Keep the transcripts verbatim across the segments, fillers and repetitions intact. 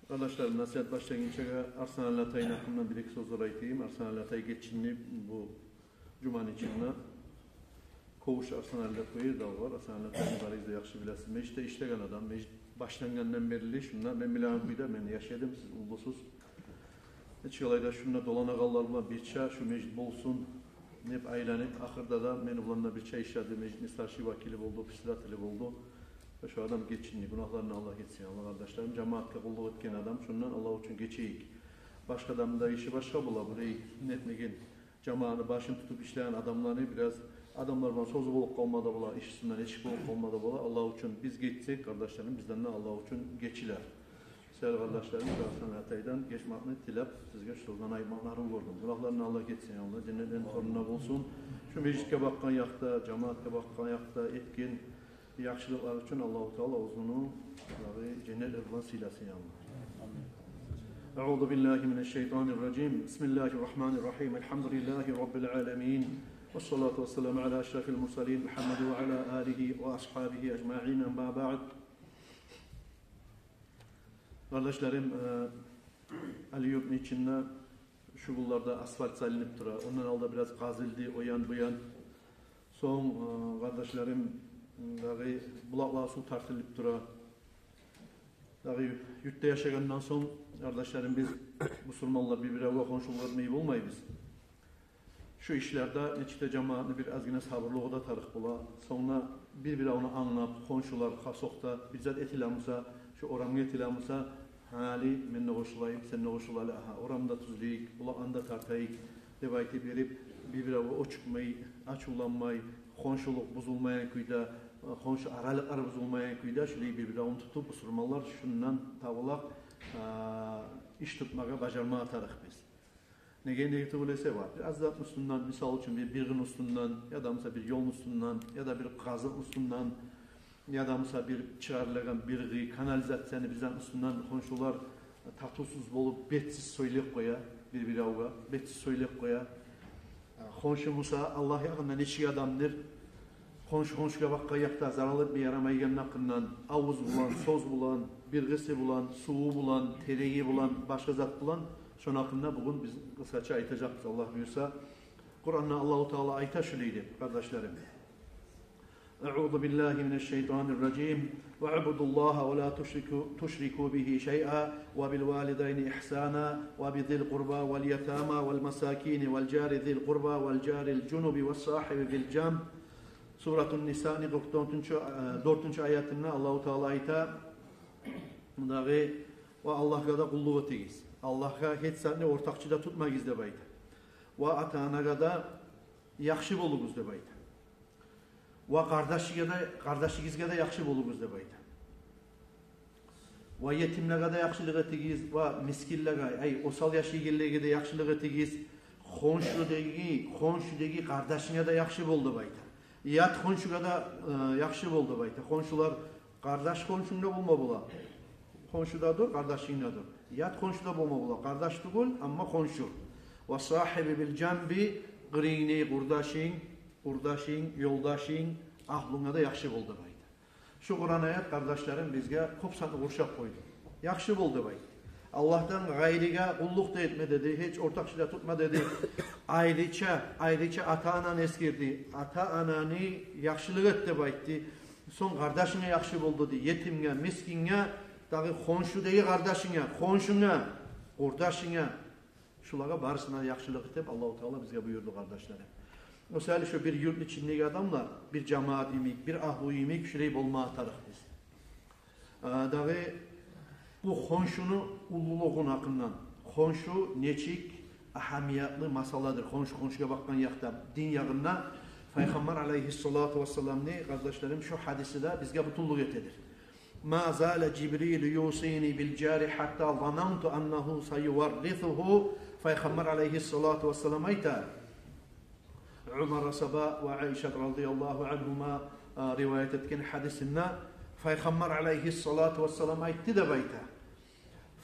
Къардашларым, насигьат башлагъынчагъа Арсанали атайны гьакъындан бир-эки сёзлер айтайым. Арсанали атай гечинди бу жуманы ичинде. Кёвюш Арсанали деп къоя эди дагъы бар. Арсанали атайны барыгъыз да яхшы билесиз. Межитде ишлеген адам, межит башлангъандан берли шунда, мен билеген кюйде, мен яш эдим, сиз уллусуз. Нечик алайда шунда долагъанлар булан бирче шу межит болсун деп айланып, ахырда да мени булан да бирче ишледи, межитни старший вакили болду, председатели болду. Шу адам гечинди, гюнагьларындан Аллагь гечсин, Аллагь, къардашларым, жамаатгъа къуллукъ этген адам, шундан Аллагь учун гечейик. Башгъа адамны да иши башгъа бола, булай нетмеген, жамаатны башын тутуп ишлеген адамланы бираз, адамлар булан сёзю болуп къалма да бола, иш уьстюнден эшик болуп къалма да бола. Аллагь учун биз гечсек, къардашларым, бизден де Аллагь учун гечилер. Сыйлы къардашларым, Арсанали атайдан гечмекни тилеп, сизге шу сёзлени айтмакъны арив гёрдюм. Гюнагьларындан Аллагь гечсин, Аллагь женнетлени тёрюнде болсун. Шу межитге бакъгъан якъда, жамаатгъа бакъгъан якъда этген яхшылыкълар учун Аллагьу Таала оьзюню дагъы женнетлер булан сыйласын, я Аллагь. أعوذ بالله من الشيطان الرجيم. بسم الله الرحمن الرحيم. الحمد لله رب العالمين. والصلاة والسلام على أشرف المرسلين محمد وعلى آله وأصحابه أجمعين. أما بعد. Къардашларым, э, Алиюртну ичинде шу гюнлерде асфальт салынып тура. Ондан алда бираз къазылды, о ян, бу ян. Сонг, э, къардашларым, дагъы булакълагъа сув тартылып тура. Дагъы юртда яшагъандан сонг, къардашларым, биз, бусурманлар, бир-биревге хоншулукъ этмей болмайбыз. Шу ишлерде нечик де жамаатны бир азгъына сабурлугъу да тарыкъ бола. Сонг да бир-биревню англап, хоншулар, хасокъда бир зат этиле буса, шу орамгъа этиле буса, гьали мен де къошулайым, сен де къошул гьали, агьа, орамны да тюзлейик, булакъны да тартайыкъ деп айтып берип, бир-биревге оьчюкмей, ачувланмай, хоншулукъ бузулмайгъан кюйде, хоншу аралыкълар бузулмайгъан кюйде, шулай бир-биревню тутуп, бусурманлар шундан табулакъ, а, иш тутмагъа бажармагъа тарыкъ биз. Неге, неге тюгюл эсе, бар бир аз затны уьстюнден, мисал учун, бир, бир къырны уьстюнден, яда буса бир ёлну уьстюнден, яда бир къазыкъны уьстюнден, яда буса бир чыгъарылагъан бир къый канализацияны бир затны уьстюнден хоншулар татывсуз болуп, бетсиз сёйлеп къоя, бир-биревге бетсиз сёйлеп къоя. Хоншу буса Аллагь ягъында нечик адамдыр? Хоншу хоншугъа бакъгъан якъда зарал этме ярамайгъанны гьакъындан, авуз булан, сёз булан, бир къысы булан, суву булан, тереги булан, башгъа зат булан. Шону гьакъында бугюн биз къысгъача айтажакъбыз, Аллагь буюрса. Къуранда Аллагьу Таала айта шулай деп, къардашларым: أعوذ بالله من الشيطان الرجيم. واعبدوا الله ولا تشركوا، تشركوا به شيئا وبالوالدين إحسانا وبذي القربى واليتامى والمساكين والجار ذي القربى والجار الجنب والصاحب بالجنب. Суратун Нисаны къыркъ дёртюнчю, э, дёртюнчю аятында Аллагьу Таала айта, мундагъы: «Ва Аллагьгъа да къуллукъ этигиз. Аллагьгъа гьеч затны ортакъчы да тутмагъыз», — деп айта. «Ва ата-анагъа да яхшы болугъуз», — деп айта. «Ва къардашгъа да, къардашыгъызгъа да яхшы болугъуз», — деп айта. «Ва етимлеге де яхшылыкъ этигиз, ва мискинлеге, ай, осал яшайгъанлагъа да яхшылыкъ этигиз. Хоншудагъы, хоншудагъы къардашынга да яхшы бол», — деп айта. «Ят хоншугъа да, э, яхшы бол», — деп айта. Хоншулар, къардаш хоншунг да болма бола. Хоншу да дюр, къардашынг да дюр. Ят хоншу да болма бола, къардаш тюгюл, амма хоншу. «Ва сахиби бил жанби», къырыйны къурдашынг, къурдашынг, ёлдашынг, агьлюнге де яхшы бол деп айта. Шу Къуран аят, къардашларым, бизге кёп затны къуршап къойду. Яхшы бол деп айта. Аллагьдан гъайрыгъа къуллукъ да этме деди, гьеч ортакъчы да тутма деди. Айрыча, айрыча ата-ананы эсгерди. Ата-ананы яхшылыкъ эт деп айтды. Сонг къардашынга яхшы бол деди. Етимге, мискинге, дагъы хоншудагъы къардашынга, хоншунга, къурдашынга, шулагъа барысына яхшылыкъ этип, Аллагьу Таала бизге буюрду, къардашларым. О саялы шу бир юртну ичиндеги адамлар, бир жамаат йимик, бир агьлю йимик, шулай болмагъа тарыкъ биз. А, дагъы бу хоншуну уллулугъуну гьакъындан, хоншу нечик агьамиятлы масъаладыр, хоншу хоншугъа бакъгъан якъда, дин ягъында Пайхаммар алайгьиссалату вассаламны, къардашларым, шу гьадиси де бизге бютюнлюк этедир. «Ма зала Жибрилу юсини бил жари хатта зананту аннагьу саюваррисугьу». Пайхаммар алайгьиссалату вассалам айта, Умар асгьаба ва Айшат радияллагьу ангьума, а, риваят этген гьадисинде Пайхаммар алайгьиссалату вассалам айтды деп айта.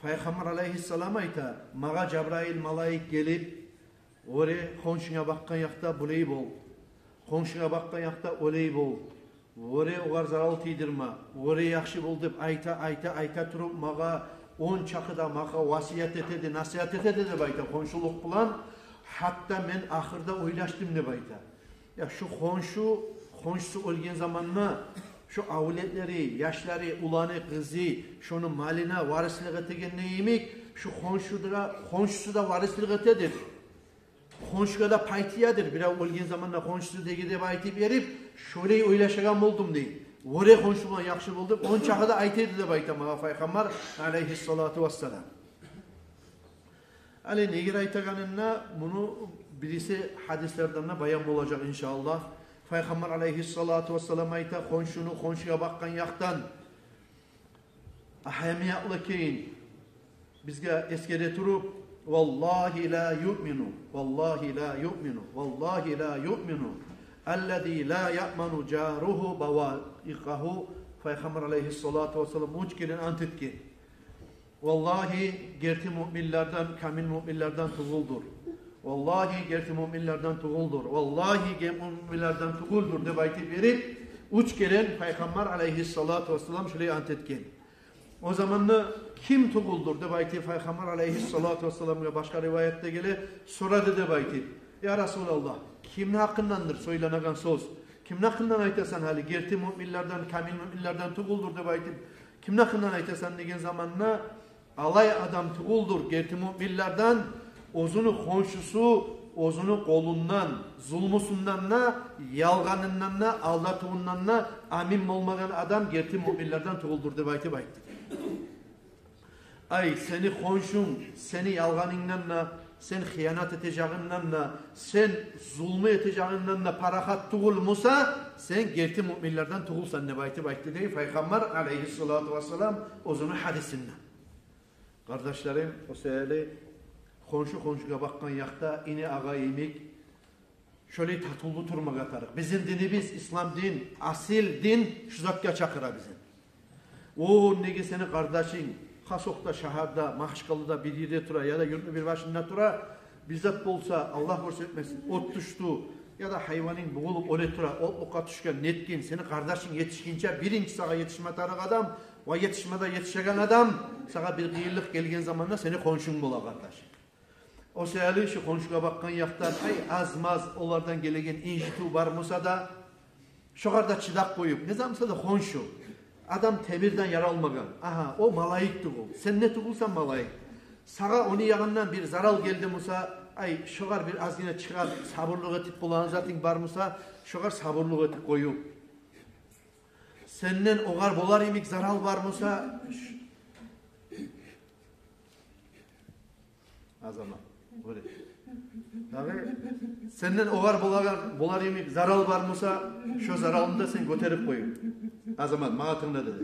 Пайхаммар алайгьиссалам айта: «Магъа Жабраил малайик гелип, оьре хоншунга бакъгъан якъда булай бол, хоншунга бакъгъан якъда олай бол, оьре огъар зарал тийдирме, оьре яхшы бол», — деп айта, айта, айта туруп, магъа он чакъы да магъа васият этеди, насигьат этеди деп айта, хоншулукъ булан. Гьатта мен ахырда ойлашдым деп айта. Я шу хоншу, хоншусу оьлген заманда шу авлетлери, яшлары, уланы, къызы шону малына варислик этегенде йимик, шу хоншу да, хоншусу да варислик этеди. Хоншугъа да пай тиедир, бирев оьлген заманда хоншусу деги деп айтып берип, шолай ойлашагъан болдум дей. Оьре хоншу булан яхшы болду, он чакъы да айтады деп айта магъа Пайхаммар алайгьиссалату вассалам. Гьали негер айтагъанын да, муну бириси гьадислерден де баян болажакъ, иншааллагь. Пайхаммар алайгьиссалату вассалам айта, хоншуну хоншугъа бакъгъан якъдан агьамиятлы экенин бизге эсгере туруп: «Валлагьи ла юъмину, валлагьи ла юъмину, валлагьи ла юъмину, аллази ла яъману жаругьу баваикъагьу». Пайхаммар алайгьиссалату вассалам уьч керен ант этген. «Валлагьи, герти муъминлерден, камил муъминлерден тюгюлдюр. Валлагьи, герти муъминлерден тюгюлдюр. Валлагьи, герти муъминлерден тюгюлдюр», — деп айтып берип, уьч керен Пайхаммар алайгьиссалату вассалам шулай ант этген. О заманда «Ким тюгюлдюр?» — деп айтып, Пайхаммар алайгьиссалату вассаламгъа, башгъа риваятда геле, сорады деп айтып. «Я Расулаллагь, кимни гьакъындандыр сёйленеген сёз? Кимни гьакъындан айтасан гьали, герти муъминлерден, камил муъминлерден тюгюлдюр деп айтып, кимни гьакъындан айтасан?» — деген заманда, алай адам тюгюлдюр герти муъминлерден, оьзюню хоншусу оьзюню къолундан, зулмусундан да, ялгъанындан да, алдатывундан да амин болмагъан адам герти муъминлерден тюгюлдюр деп айтып айтды. Ай, сени хоншунг сени ялгъанынгдан да, сен хыянат этежегингден де, сен зулму этежегингден де парахат тюгюл буса, сен герти муъминлерден тюгюлсен деп айтып айтды дей Пайхаммар алайгьиссалату вассалам оьзюню гьадисинде. Къардашларым, о саялы хоншу хоншугъа бакъгъан якъда, ини агъа йимик, шолай татывлу турмагъа тарыкъ. Бизин динибиз, ислам дин, асил дин шу затгъа чакъыра бизин. О, неге сени къардашынг, хасокъда, шагьарда, Магьачкъалада бир ерде тура, яда юртну бир башында тура, бир зат болса, Аллагь гёрсетмесин, от тюшдю, яда гьайванынг бугъулуп оьле тура, отлукъгъа тюшген, нетген, сени къардашынг етишгинче биринчи сагъа етишме тарыкъ адам, ва етишме де етишеген адам, сагъа бир къыйынлыкъ гелген заманда сени хоншунг бола, къардашынг. О саялы шу хоншугъа бакъгъан якъдан, ай, аз-маз олардан гелеген инжитив бар буса да, шогъар да чыдап къоюп, не зат буса да хоншу. Адам темирден яралмагъан. Агьа, о малайик тюгюл. Сен не тюгюлсен малайик. Сагъа ону ягъындан бир зарал гелди буса, ай, шогъар бир азгъына чыгъар, сабурлукъ этип болагъан затынг бар буса, шогъар сабурлукъ этип къоюп. Сенден огъар болар йимик зарал бар буса, ш- Азамат, гёре. Дагъы сенден огъар болагъан, болар йимик зарал бар буса, шо заралны да сен гётерип къоюп. Азамат, магъа тынгла, деди.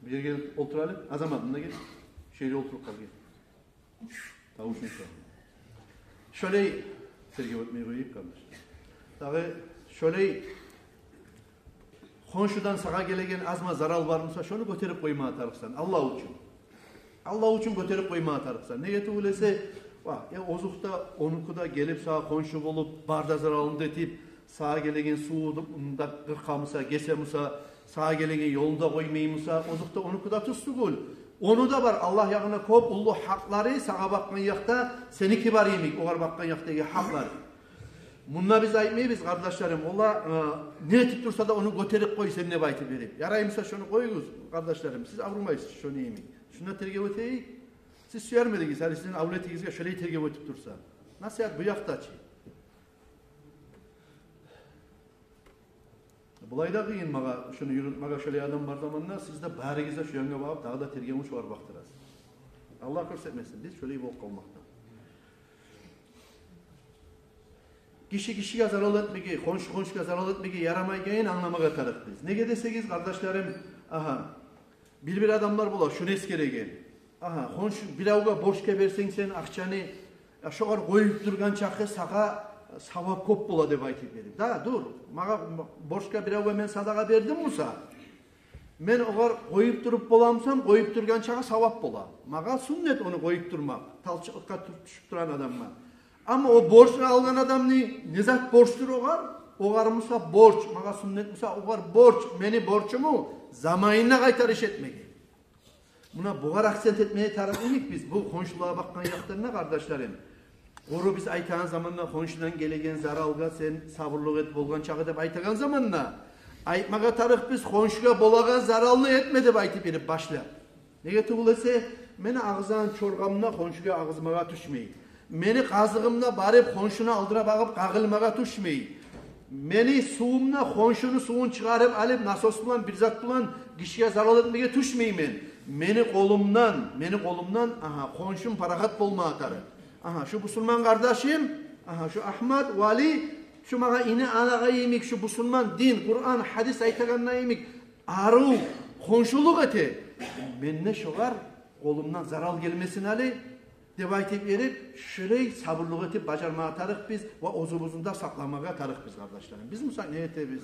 Бир ерге олтур гьали. Азамат, мунда гел. Шо ерге олтуруп къал, гел. Тавушун чыгъар. Шолай, тергев этмей къояйыкъ, къардаш. Дагъы шолай хоншудан сагъа гелеген аз-маз зарал бар буса, шону гётерип къоймагъа тарыкъсан, Аллагь учун. Аллагь учун гётерип къоймагъа тарыкъсан. Неге тюгюл эсе, ва, э, озокъда, онуку да гелип сагъа хоншу болуп, бар да заралын да этип, сагъа гелеген сувну да къыркъа буса, гесе буса, сагъа гелеген ёлну да къоймай буса, озокъда, онуку да тюз тюгюл. Ону да бар Аллагь ягъына кёп уллу гьакълары, сагъа бакъгъан якъда сеники бар йимик, огъар бакъгъан якъдагъы гьакълары. Мунда биз айтмайбыз, къардашларым, олар, э, не этип турса да, ону гётерип къой сен деп айтып берип. Ярай буса, шону къоюгъуз, къардашларым, сиз аврумайсыз шону йимик. Шунда тергев этейик. Сиз сюермедигиз, гьали сизин авлетигизге шолай тергев этип турса. Насигьат бу якъда чы. Булай да къыйын магъа шуну юрютмеге, шолай адам бар заманда, сиз де барыгъыз да шу янгъа багъып, дагъы да тергевню шогъар бакъдырасыз. Аллагь гёрсетмесин биз шолай болуп къалмакъдан. Гиши гишиге зарал этмеге, хоншу хоншугъа зарал этмеге ярамайгъанын англамагъа тарыкъ биз. Неге десегиз, къардашларым, агьа, бир-бир адамлар бола шуну эсгереген. Агьа, хоншу, биревге борчгъа берсенг сен акъчаны, я, шогъар къоюп тургъан чакъы сагъа савап кёп бола деп айтып берип. Да, дур, магъа борчгъа, биревге мен садагъа бердим буса, мен огъар къоюп туруп боламсам, къоюп тургъан чакъы савап бола. Магъа суннат ону къоюп турмакъ, талчыкълыкъгъа тю-, тюшюп турагъан адамгъа. Амма о борчну алгъан адамны не зат борчдур огъар? Огъар буса борч, магъа сюннет буса огъар борч, мени борчуму заманында къайтарыш этмеге. Муна бугъар акцент этмеге тарыкъ эдик биз, бу хоншулагъа бакъгъан якъдан да, къардашларым. Къуру биз айтагъан заманда, хоншудан гелеген заралгъа сен сабурлукъ эт болгъан чакъы деп айтагъан заманда, айтмагъа тарыкъ биз, хоншугъа болагъан заралны этме деп айтып берип башлап. Неге тюгюл эсе, мени агъызагъан чоргъам да хоншугъа агъызмагъа тюшмей. Мени къазыгъым да барып хоншуну алдына багъып къагъылмагъа тюшмей. Мени сувум да хоншуну сувун чыгъарып алып, насос булан, бир зат булан гишиге зарал этмеге тюшмеймен. Мени къолумдан, мени къолумдан, агьа, хоншум парахат болмагъа тарыкъ. Агьа, шу бусурман къардашым, агьа, шу Агьмат, Вали, шу магъа ина-анагъа йимик, шу бусурман, дин, Къуран, гьадис айтагъанда йимик арив хоншулукъ эте. Мен де шогъар къолумдан зарал гелмесин гьали деп айтып берип, шулай сабурлукъ этип бажармагъа тарыкъ биз ва оьзюбюзню де сакъламагъа тарыкъ биз, къардашларым. Биз буса не этебиз?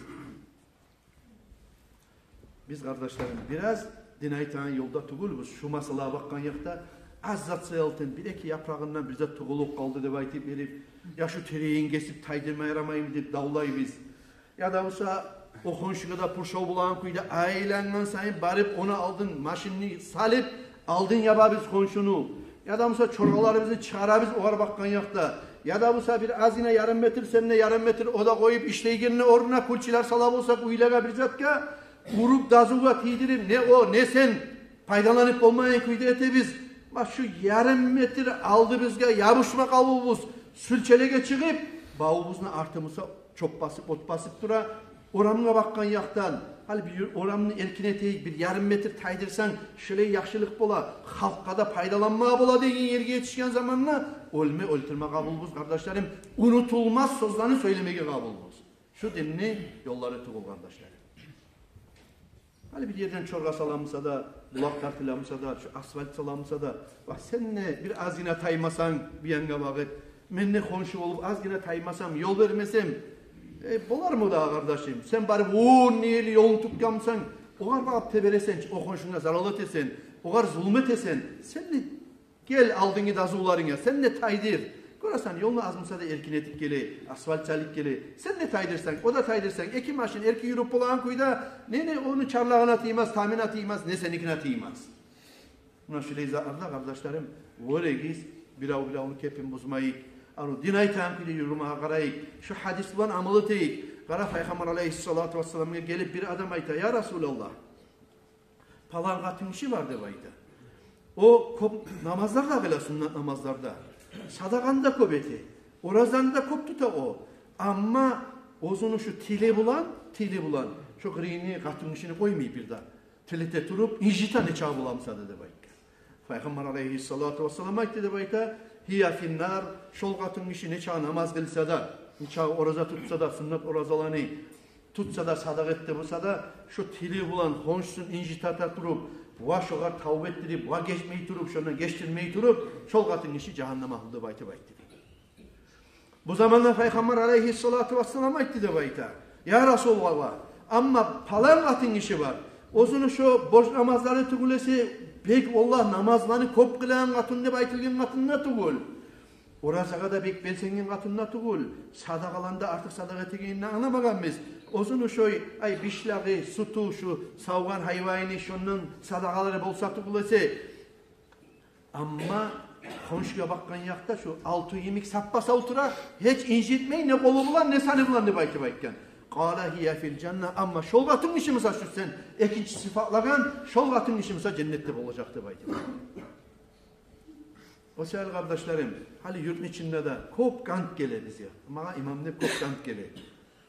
Биз, къардашларым, бираз дин айтагъан ёлда тюгюлбюз. Шу масъалагъа бакъгъан якъда аз зат саялтын, бир-эки япырагъындан бир зат тюгюлюп къалды деп айтып берип, я шу терегин гесип тайдырма ярамаймы деп давлайбыз. Я да буса о хоншугъа да пуршав болагъан кюйде айлангъан сайын барып, ону алдын машинни салып, алдын ябабыз хоншуну. Я да буса чоргъаларыбызны чыгъарабыз огъар бакъгъан якъда. Я да буса бир азгъына ярым метр, сен де ярым метр о да къоюп, ишлейгенни орнуна кюлчелер сала болсакъ уьйлеге, бир затгъа, уруп, дазугъа тийдирип, не о, не сен пайдаланып болмайгъан кюйде этебиз. Ма шу ярым метр алдыбызгъа ябушма къабулбуз, сюлчелеге чыгъып, бавубузну арты буса чёп басып, от басып тура. Орамгъа бакъгъан якъдан, гьали бир орамны эркин этейик, бир ярым метр тайдырсанг, шулай яхшылыкъ бола, халкъгъа да пайдаланмагъа бола деген ерге етишген заманда оьлме, оьлтюрме къабулбуз, къардашларым. Унутулмас сёзлени сёйлемеге къабулбуз. Шу динни ёллары тюгюл, къардашларым. Гьали бир ерден чоргъа саламыса да, булакъ тартыламыса да, шу асфальт саламыса да, ва сен де бир азгъына таймасанг бу янгъа багъып, мен де хоншу болуп азгъына таймасам, ёл бермесем, э, болармы дагъы, къардашым? Сен барып он нели ёлну тутгъанмысан, огъар багъып тебересен чи, о хоншунга зарал этесен, огъар зулму этесен, сен де гел алдынгы дазуларынга, сен де тайдыр. Гёресен, ёлну азмыса да эркин этип геле, асфальт салып геле. Сен де тайдырсанг, о да тайдырсанг, эки машин эркин юрюп болагъан кюйде, не, не ону чарлагъына тиймес, тамына тиймес, не сеникине тиймес. Муна шулай затларда, къардашларым, вёрегиз, бирев-биревню кепин бузмайыкъ. Гьали дин айтагъан кюйде юрюмеге къарайыкъ. Шу гьадис булан амал этейик. Къара, Пайхаммар алайгьиссалату вассаламгъа гелип бир адам айта: «Я Расулаллагь, палан къатынгиши бар, — деп айта. — О кёп намазлар да къыла, суннат намазлар да. Садагъаны да кёп эте. Оразаны да кёп тута о. Амма оьзюню шу тили булан, тили булан шу къырыйны, къатынгишини къоймай бир де. Тилете туруп, инжите, нечакъы боламыса да», — деп айтгъан. Пайхаммар алайгьиссалату вассалам айтды деп айта: «Гьия финнар, шол къатынгиши нечакъы намаз къылса да, нечакъы ораза тутса да, суннат оразаланы тутса да, садагъа этди буса да, шу тили булан хоншусун инжите туруп, ва шогъар тавба этдирип, ва гечмей туруп, шондан гечдирмей туруп, шол къатынгиши жагьаннам агьлю», — деп айтып айтды. Бу заманда Пайхаммар алайгьиссалату вассалам айтды деп айта: «Я Расулаллагь, амма палан къатынгиши бар. Оьзюню шо борч намазлары тюгюл эсе, бек, валлагь, намазланы кёп къылагъан къатын деп айтылгъан къатын да тюгюл. Оразагъа да бек белсенген къатын да тюгюл. Садагъаланы да артыкъ садагъа этегенин де англамагъанбыз. Оьзюню шо, ай, бишлигъи, сютю, шу савгъан гьайваныны шондан садагъалары болса тюгюл эсе. Амма хоншугъа бакъгъан якъда шу алтын йимик саппа-сав тура, гьеч инжитмей не къолу булан, не саны булан», — деп айтып айтгъан. «Къала гьия фил жанна, амма шол къатынгиши буса, шу сен экинчи сыпатлагъан, шол къатынгиши буса женнетде болажакъ», — деп айтып айтгъан. О саялы, къардашларым, гьали юртну ичинде де кёп къант геле бизге. Магъа имам деп кёп къант геле.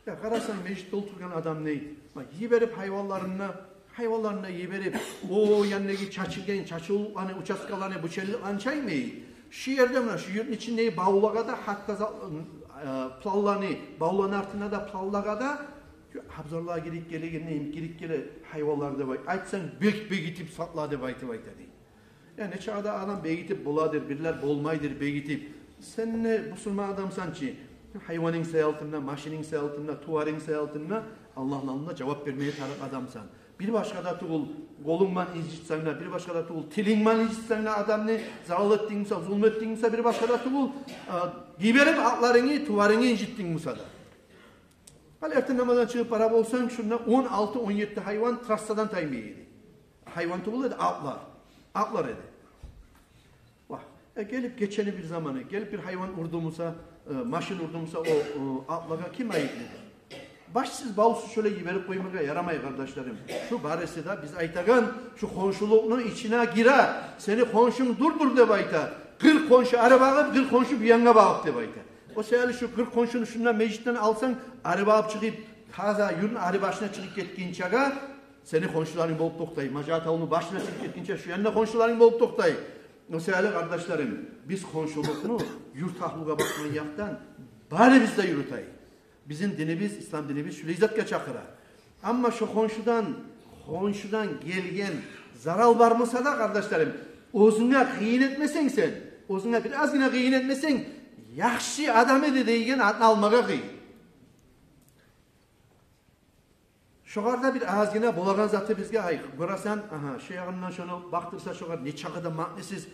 Я къарасанг, межитде олтургъан адам не, ма, йиберип гьайванларын да, гьайванларын да йиберип, о яндагъы чачылгъан, чачывлукъланы, участкаланы, бу челликлени чаймай. Шу ерде, муна шу юртну ичиндеги бавлагъа да, гьатта за-, э, планланы, бавланы артына да, планлагъа да, абзарлагъа гирип гелегенде, гирип геле гьайванлар деп айт-, айтсанг, бек бегитип сакъла деп айтып айта дей. Я нечакъы да адам бегитип боладыр, бирлер болмайдыр бегитип. Сен де бусурман адамсан чы, гьайванынг саялтын да, машининг саялтын да, туварынг саялтын да Аллагьны алдында жавап бермеге тарыкъ адамсан. Бир башгъа да тюгюл, къолунг булан инжитсенг де, бир башгъа да тюгюл, тилинг булан инжитсенг де адамны, зарал этдинг буса, зулму этдинг буса, бир башгъа да тюгюл, э, йиберип атларынгны, туварынгны инжитдинг буса да. Гьали эртен намаздан чыгъып бара болсанг, шунда он алты, он етти гьайван трассадан таймай эди. Гьайван тюгюл эди, атлар. Атлар эди. Вагь, э, гелип гечени бир заманы, гелип бир гьайван урду буса, э, машин урду буса, о, о атлагъа ким айыплы? Башсыз, бавсуз шолай йиберип къоймагъа ярамай, къардашларым. Шу барысы да биз айтагъан шу хоншулукъну ичине гире. Сени хоншунг дюр-дюр деп айта. Къыркъ хоншу ари багъып, къыркъ хоншу бу янгъа багъып деп айта. О саялы шу къыркъ хоншуну шундан межитден алсанг, ари багъып чыгъып, таза юртну ари башына чыгъып гетгинчеге сени хоншуларынг болуп токътай. Мажагьат авулну башына чыгъып гетгинче шу янда хоншуларынг болуп токътай. О саялы, къардашларым, биз хоншулукъну юрт агьлюге бакъгъан якъдан барыбыз да юрютейик. Бизин динибиз, ислам динибиз шулай затгъа чакъыра. Амма шо хоншудан, хоншудан гелген зарал бар буса да, къардашларым, оьзюнге къыйын этмесенг сен, оьзюнге бир азгъына къыйын этмесенг, яхшы адам эди дейген атны алмагъа къыйын. Шогъар да бир азгъына болагъан заты бизге, ай, гёресен, агьа, шо ягъындан шону бакъдырса, шогъар нечакъы да маънасыз,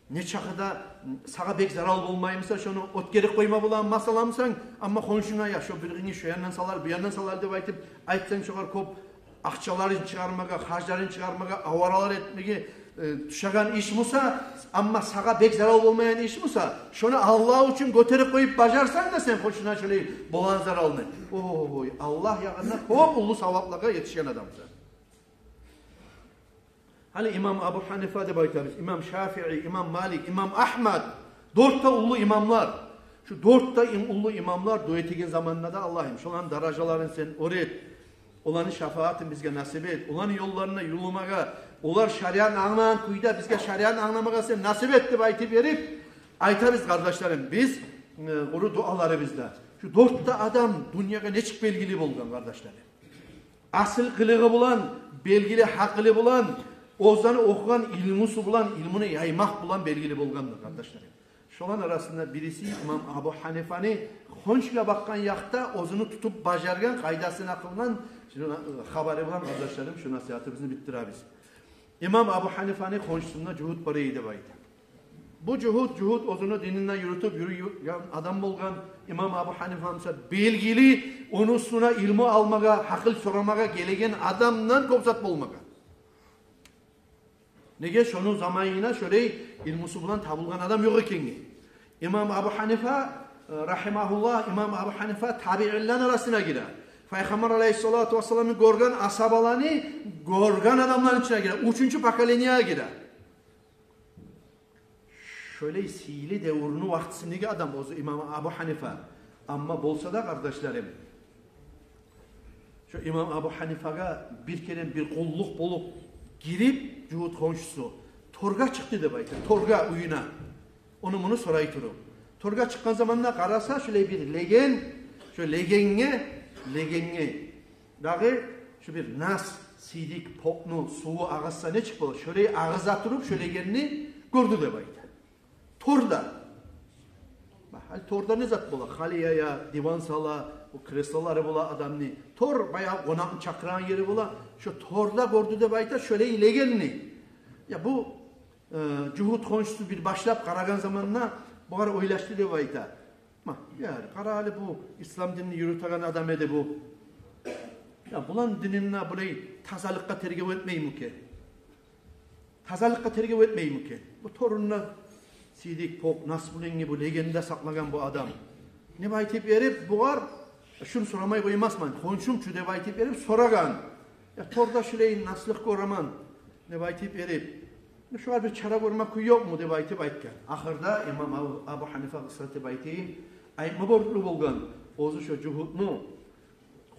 нечакъы да сагъа бек зарал болмай буса, шону оьтгерип къойма болагъан масъала бусанг, амма хоншунга, я, шо биригин шо яндан салар, бу яндан салар деп айтып, айтсанг, шогъар кёп акъчаларын чыгъармагъа, харжларын чыгъармагъа, аваралар этмеге, э, тюшеген иш буса, амма сагъа бек зарал болмайгъан иш буса, шону Аллагь учун гётерип къоюп бажарсанг да сен, хоншунгдан шолай болагъан заралны, ой, Аллагь ягъында кёп уллу саваплагъа етишген адамсан. Гьали имам Абу Гьанифа деп айтабыз, имам Шафии, имам Малик, имам Агьмад, дёрт де уллу имамлар. Шу дёрт де им-, уллу имамлар дуа этеген заманда да, Аллагьым, шоланы даражаларын сен оьр эт. Оланы шафаатын бизге насип эт. Оланы ёлларында юрюмеге, олар шариатны англагъан кюйде бизге шариатны англамагъа сен насип эт деп айтып берип, айтабыз, къардашларым, биз, э, къуру дуаларыбызда. Шу дёрт де адам дюньягъа нечик белгили болгъан, къардашларым? Асил къылыгъы булан белгили, гьакъылы булан, оьзлени охугъан илмусу булан, илмуну яймакъ булан белгили болгъандыр, къардашларым. Шоланы арасында бириси имам Абу Гьанифаны хоншугъа бакъгъан якъда оьзюню тутуп бажаргъан къайдасына къылгъан, шуну, хабары булан, къардашларым, шу насигьатыбызны битдиребиз. Имам Абу Гьанифаны хоншусунда жугьут бар эди деп айта. Бу жугьут, жугьут оьзюню динин де юрютюп юрюген адам болгъан. Имам Абу Гьанифа буса белгили, ону уьстюне илму алмагъа, гьакъыл сорамагъа гелеген адамдан кёп зат болмагъан. Неге, шону заманына шолай илмусу булан табылгъан адам ёкъ экенге. Имам Абу Гьанифа, э, рагьимагьуллагь, имам Абу Гьанифа табиинлени арасына гире. Пайхаммар алайгьиссалату вассаламны гёрген асгьабаланы гёрген адамланы ичине гире. Уьчюнчю поколениеге гире. Шолай сыйлы девюрню вакътисиндеги адам оьзю имам Абу Гьанифа. Амма болса да, къардашларым, шо имам Абу Гьанифагъа бир керен бир къуллукъ болуп гирип, жугьут хоншусу торгъа чыкъды деп айта, торгъа, уьюне. Ону-муну сорай туруп. Торгъа чыкъгъан заманда къараса, шолай бир леген, шо легенге, легенге дагъы шо бир нас, сийдик, покъну суву агъызса нечик бола, шолай агъыза туруп, шо легенни гёрдю деп айта. Торда. Гьали торда не зат бола? Халия я, диван сала, о креслолары бола адамны. Тор баягъы къонакъны чакъырагъан ери бола. Шо торда гёрдю деп айта шолай легенни. Я бу, э, жугьут хоншусу бир башлап къарагъан заманда бугъар ойлашды деп айта. Ма, я, къара гьали, бу ислам динни юрютеген адам эди бу. Я, булан динин де булай тазалыкъгъа тергев этмейми экен? Тазалыкъгъа тергев этмейми экен? Бу торунда сийдик, покъ, нас булангъы бу легенни де сакълагъан бу адам. Не деп айтып берип бугъар, шуну сорамай къоймасман, хоншум чу деп айтып берип сорагъан. Я, торда шулай наслыкъ гёремен деп айтып берип, шугъар бир чара гёрме кюй ёкъму деп айтып айтгъан. Ахырда имам Абу, Абу Гьанифа къысгъартып айтайым, айтма борчлу болгъан, оьзю шо жугьутну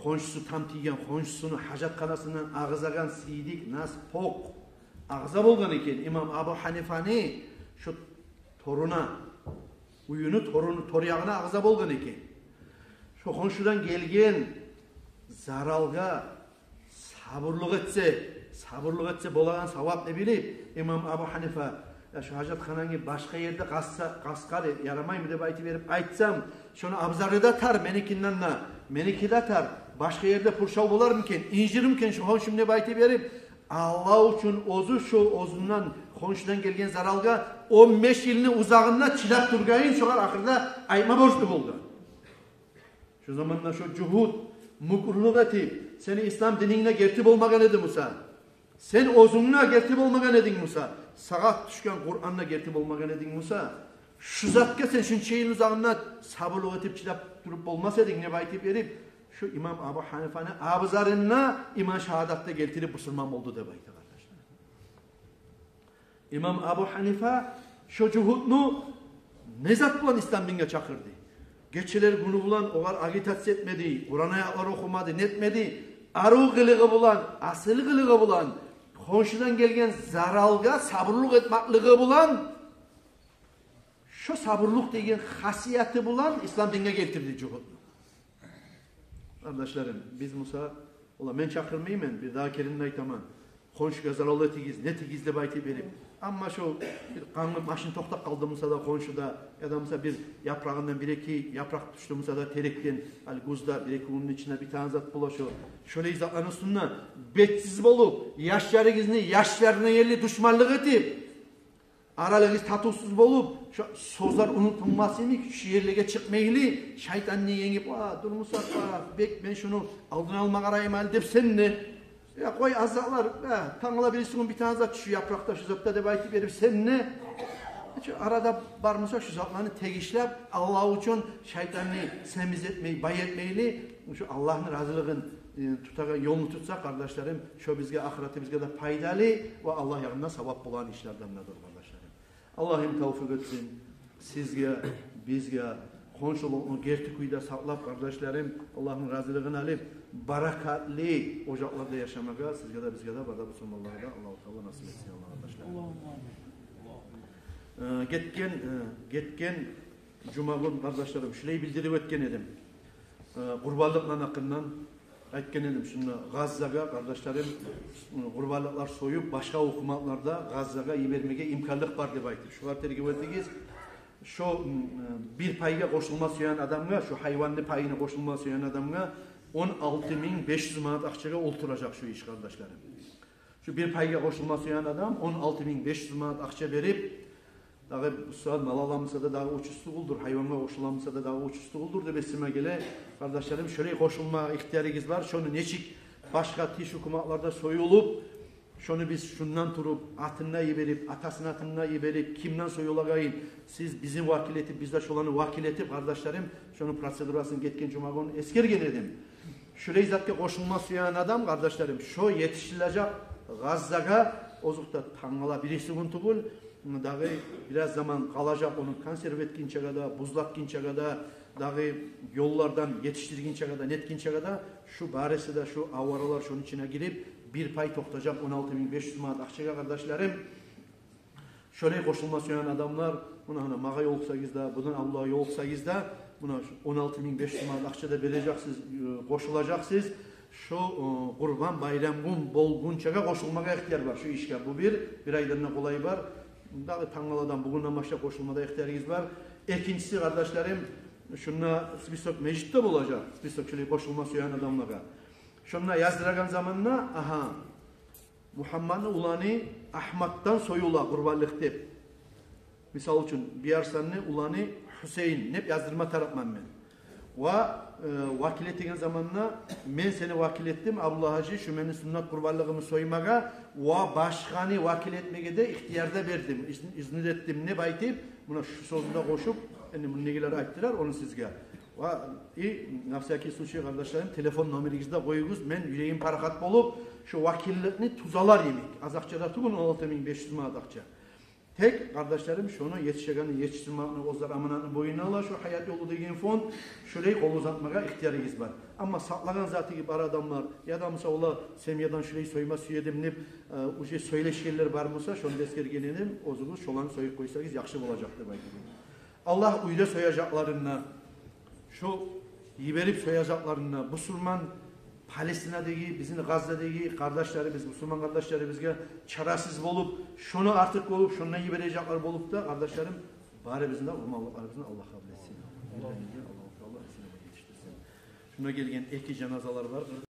хоншусу, там тийген хоншусуну гьажатханасындан агъызагъан сийдик, нас, покъ агъыза болгъан экен имам Абу Гьанифаны шо торуна, уьюню торуну, тор ягъына агъыза болгъан экен. Шо хоншудан гелген заралгъа сабурлукъ этсе, сабурлукъ этсе болагъан савапны билип, имам Абу Гьанифа, я, шо гьажатханангны башгъа ерде къазса, къазса ярамаймы деп айтып берип айтсам, шону абзары да тар, меникинден де, меники де тар. Башгъа ерде пуршав болармы экен, инжирми экен шо хоншум деп айтып берип, Аллагь учун оьзю шо оьзюнден, хоншудан гелген заралгъа он беш йылны узагъында чыдап тургъанын шогъар ахырда айтма борчлу болгъан. Шо заманда шо жугьут, мюкюрлюк этип, сени ислам динингде герти болмагъан эди буса, сен оьзюнгде герти болмагъан эдинг буса, сагъа тюшген Къуранда герти болмагъан эдинг буса, шу затгъа сен шунча йыл узагъында сабурлукъ этип чыдап туруп болмас эдинг деп айтып берип, шо имам Абу Гьанифаны абзарында иман шагьадатда гелтирип бусурман болду деп айта, къардашлар. Имам Абу Гьанифа шо жугьутну не зат булан ислам динге чакъырды? Гечелер-гюню булан огъар агитация этмеди, Къуран аятлар охумады, нетмеди. Арив къылыгъы булан, асил къылыгъы булан, хоншудан гелген заралгъа сабурлукъ этмеклиги булан, шо сабурлукъ деген хасияты булан ислам динге гелтирди жугьутну. Къардашларым, биз буса, ола, мен чакъырмайман, бир дагъы керен де айтаман, хоншугъа зарал этигиз, нетигиз деп айтып берип. Амма шо бир къангып машин токътап къалды буса да хоншуда, яда буса бир япрагъындан бир-эки япракъ тюшдю буса да терекден, гьали гюзде бир-эки гюнню ичинде битеген зат бола шо. Шолай затланы уьстюнде бетсиз болуп, яшларыгъызны яшларына ерли душманлыкъ этип, аралыгъыгъыз татывсуз болуп, шо сёзлер унутулмас йимик, шо ерлеге чыкъмайлы, шайтанны енгип, «Ва, Дурмусат, ва, бек мен шуну алдын алма къарайман гьали» деп сен де, «Я, къой, аз затлар, я, тангала бириси гюн битеген зат шу япракъда, шу затда» деп айтып берип сен де, шо арада бар буса, шу затланы тегишлеп, Аллагь учун шайтанны семиз этмей, бай этмейли, шо Аллагьны разилигин э, тутагъан ёлну тутсакъ, къардашларым, шо бизге, ахыратыбызгъа да пайдалы ва Аллагь ягъында савап болагъан ишлерден де дюр, къардашларым. Аллагьым тавфикъ этсин сизге, бизге, хоншулукъну герти кюйде сакълап, къардашларым, Аллагьны разилигин алып, баракатлы ожакъларда яшамагъа сизге де, бизге де, бары да бусурманлагъа да Аллагьу Таала насип этсин, Аллагь, къардашларым. Э, гетген, э, гетген жумагюн, къардашларым, шулай билдирип оьтген эдим. Э, къурбанлыкъланы гьакъындан айтгъан эдим. Шунда Гъаззагъа, къардашларым, э, къурбанлыкълар союп, башгъа гьукуматлар да Гъаззагъа йибермеге имканлыкъ бар деп айтып. Шугъар тергев этигиз. Шо, м, э, бир пайгъа къошулма сюеген адамгъа, шо гьайванны пайына къошулма сюеген адамгъа он алты минг беш юз манат акъчагъа олтуражакъ шо иш, къардашларым. Шо бир пайгъа къошулма сюеген адам он алты минг беш юз манат акъча берип, дагъы бу сагьат мал аламыса да, дагъы учуз тюгюлдюр, гьайвангъа къошуламыса да, дагъы учуз тюгюлдюр деп эсиме геле. Къардашларым, шолай къошулма ихтиярыгъыз бар. Шону нечик башгъа тиш гьукуматларда союлуп, шону биз шундан туруп, атында йиберип, атасыны атында йиберип, кимден союлагъанын сиз бизин вакил этип, биз де шоланы вакил этип, къардашларым, шону процедурасын гетген жумагюн эсгерген эдим. Шулай затгъа къошулма сюеген адам, къардашларым, шо етишилежек Гъаззагъа, озокъда, тангала бириси гюн тюгюл, дагъы бираз заман къалажакъ ону консерв этгинчеге де, бузлатгъынчагъа да, дагъы ёллардан етишдиргинчеге де, нетгинчеге де, шу бариси де, шу аваралар шону ичине гирип, бир пай токътажакъ он алты минг беш юз манат акъчагъа, къардашларым. Шолай къошулма сюеген адамлар, муна, гьана, магъа ёлукъсагъыз да, бундан Абдуллагьгъа ёлукъсагъыз да, муна шу он алты минг беш юз манат акъча да бережексиз, э, къошулажакъсыз. Шо, э, Къурбан байрам гюн болгъунчагъа къошулмагъа ихтияр бар шо ишге. Бу бир, бир айдан да къолай бар. Дагъы тангаладан, бугюнден башлап къошулма да ихтиярыгъыз бар. Экинчиси, къардашларым, шунда список межитде болажакъ, список шолай къошулма сюеген адамлагъа. Шонда яздырагъан заманда, агьа, Мугьаммадны уланы Агьматдан союла къурбанлыкъ деп. Мисал учун, Биярсанны уланы Гьусейин деп яздырма тарыкъман мен. Ва, э, вакил этеген заманда, мен сени вакил этдим, Абдуллагь-гьажи, шу мени суннат къурбанлыгъымны соймагъа, ва башгъаны вакил этмеге де ихтияр да бердим, изну, изну этдим деп айтып, муна шу сёзню де къошуп, энди муну негелер айтдырар, ону сизге. Ва, и, на всякий случай, къардашларым, телефон номеригизни де къоюгъуз, мен юрегим парахат болуп, шу вакилликни тюзелер йимик. Аз акъча да тюгюл, он алты минг беш юз манат акъча. Тек, къардашларым, шону етишегенни етишдирмекни, оьзлер аманатны боюнуна ала, шу «Гьаят ёлу» деген фонд, шолай къол узатмагъа ихтиярыгъыз бар. Амма сакълагъан затыгъыз бар адамлар, яда, мисал, олар семьядан шолай сойма сюедим деп, э, уже сёйлешгенлер бар буса, шону да эсгерген эдим, оьзюгюз шоланы союп къойсагъыз, яхшы болажакъ деп айтып эдим. Аллагь уьйде сояжакъларына, шо йиберип сояжакъларына, бусурман Палестинадагъы, бизин Гъаззадагъы къардашларыбыз, бусурман къардашларыбызгъа чарасыз болуп, шону артыкъ болуп, шондан йибережеклер болуп да, къардашларым, барыбызны да къурбанлыкъларыбызны Аллагь къабул этсин. Аллагьу Таала этсин, етишдирсин. Шунда гелген эки жаназалар бар.